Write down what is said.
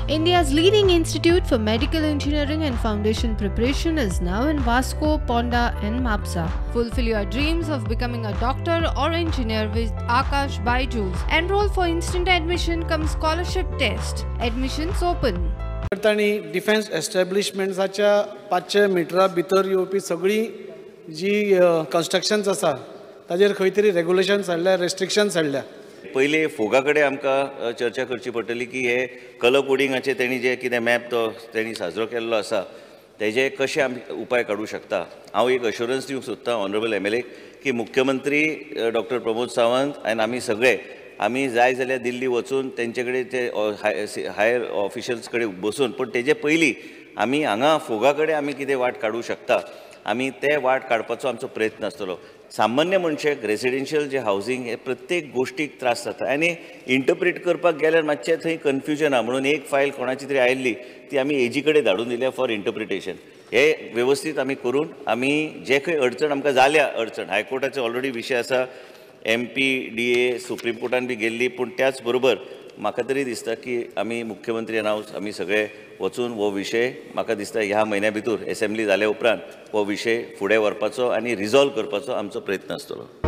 India's leading institute for medical engineering and foundation preparation is now in Vasco, Ponda and Mapsa. Fulfill your dreams of becoming a doctor or engineer with Aakash Byju's. Enroll for instant admission cum scholarship test. Admissions open. तांणी defence एस्टॅब्लिशमेंट्साच्या 500 मिटरा भितर येवपी सगळी जी constructions आसा ताजेर खंय तरी regulations हाडल्या, रेस्ट्रिक्शन्स हाडल्या. पयलीं फोगा कडेन आमकां चर्चा करची पडटली की हे कलर कोडिंगाचे तेणी जे कितें मॅप तो तेणी साजरो केल्लो आसा तेजे कशे आमी उपाय काडूं शकता. हांव एक अश्योरन्स दिवंक सोदतां ऑनरेबल एमएलए की मुख्यमंत्री डॉक्टर प्रमोद सावंत आनी आमी सगळे आमी जाय जाल्यार दिल्ली वचून तेंचे कडेन ते हायर ऑफिशल्स कडेन बसून, पूण तेजे पयलीं आमी हांगा फोगा कडेन आमी कितें वाट काडूं शकता, आमी ते वाट काडपाचो आमचो प्रयत्न आसतलो. सामान्य मनशाक रेसिडेन्शियल जे हावजींग हे प्रत्येक गोश्टीक त्रास जाता आनी इंटरप्रीट करपाक गेल्यार मातशें थंय कन्फ्युजन आहा, म्हणून एक फायल कोणाची तरी आयिल्ली ती आमी एजी कडेन धाडून दिल्या फॉर इंटरप्रिटेशन. हे वेवस्थीत आमी करून आमी जे खंय अडचण आमकां जाल्या, अडचण हायकोर्टाचो ऑलरेडी विशय आसा, MPDA supreme कोर्टान बी गेल्ली, पूण त्याच बरोबर म्हाका तरी दिसता की आमी मुख्यमंत्री अनावस आमी सगळे वचून हो विशय म्हाका दिसता ह्या म्हयन्या भितर एसेंब्ली जाल्या उपरांत हो विशय फुडें व्हरपाचो आनी रिजॉल्व करपाचो आमचो प्रयत्न आसतलो.